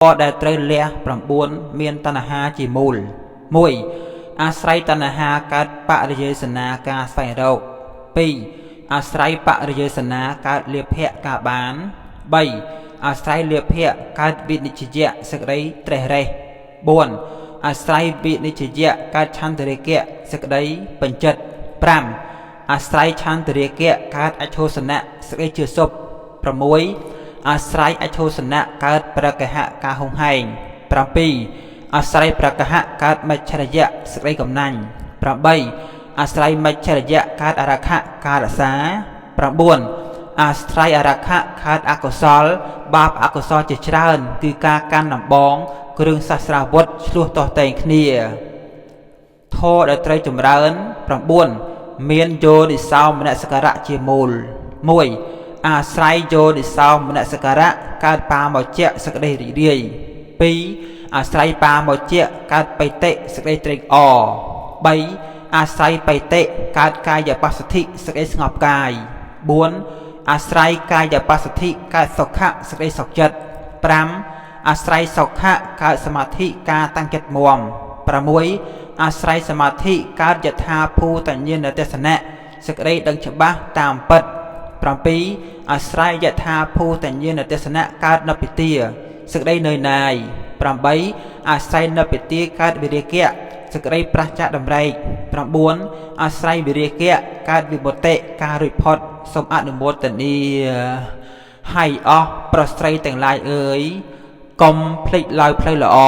ដែលត្រូវលះ9មានតណ្ហាជាមូល1អាស្រ័យតណ្ហាកើតបរិយេសនាការស្វែងរក2អាស្រ័យបរិយេសនាកើតលាភៈការបាន3អាស្រ័យលាភៈកើតវិនិច្ឆយៈសេចក្តីត្រេះរេះ4អាស្រ័យវិនិច្ឆយៈកើតឆន្ទរាគៈសេចក្តីពេញចិត្ត5អាស្រ័យឆន្ទរាគៈកើតអឈោសនៈសេចក្តីជឿសុប6អាស្រ័យអឈោសនៈកើតប្រកហៈការហុងហែង7អាស្រ័យប្រកហៈកើតមច្ឆរិយៈសេចក្តីកំណាញ់8អាស្រ័យមច្ឆរិយៈកើតអរខៈការរក្សា9អាស្រ័យអរខៈកើតអកុសល បាបអកុសលជាច្រើន គឺការកាន់ដំបងគ្រឿងសាស្ត្រាវុធឆ្លោះទាស់ទែងគ្នាធម៌ដែលត្រូវចម្រើន9មានយោនិសោមនសិការៈជាមូល1អាស្រ័យយោនិសោមនសិការៈកើតបាមជ្ជៈសេចក្តីរីករាយ2អាស្រ័យបាមជ្ជៈកើតបិតិសេចក្តីត្រេកអរ3អាស្រ័យបិតិកើតកាយបស្សទ្ធិសេចក្តីស្ងប់កាយ4អាស្រ័យកាយបស្សទ្ធិកើតសុខៈសេចក្តីសុខចិត្ត5អាស្រ័យសុខៈកើតសមាធិការតាំងចិត្តមាំ6អាស្រ័យសមាធិកើតយថាភូតញ្ញាណទស្សនៈសេចក្តីដឹងច្បាស់តាមពិត7អាស្រ័យយថាភូតញ្ញាណទស្សនៈកើតនិព្វិទាសេចក្តីនឿយណាយ8អាស្រ័យនិព្វិទាកើតវិរាគៈសេចក្តីប្រះចាកតម្រែក9អាស្រ័យវិរាគៈកើតវិមុតតិការរួចផុតសូមអនុមោទនាហើយអស់ប្រុសស្រីទាំងឡាយអើយកុំភ្លេចឡើយផ្លូវល្អ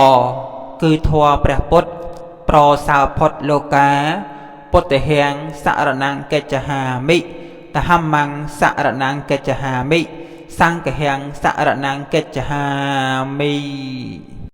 គឺធម៌ព្រះពុទ្ធប្រសើរផុតលោកាពុទ្ធហៀងសរណង្កិច្ចហាមិតហម្មងសរណង្កិច្ចហាមិសង្ឃហៀងសរណង្កិច្ចហាមិ។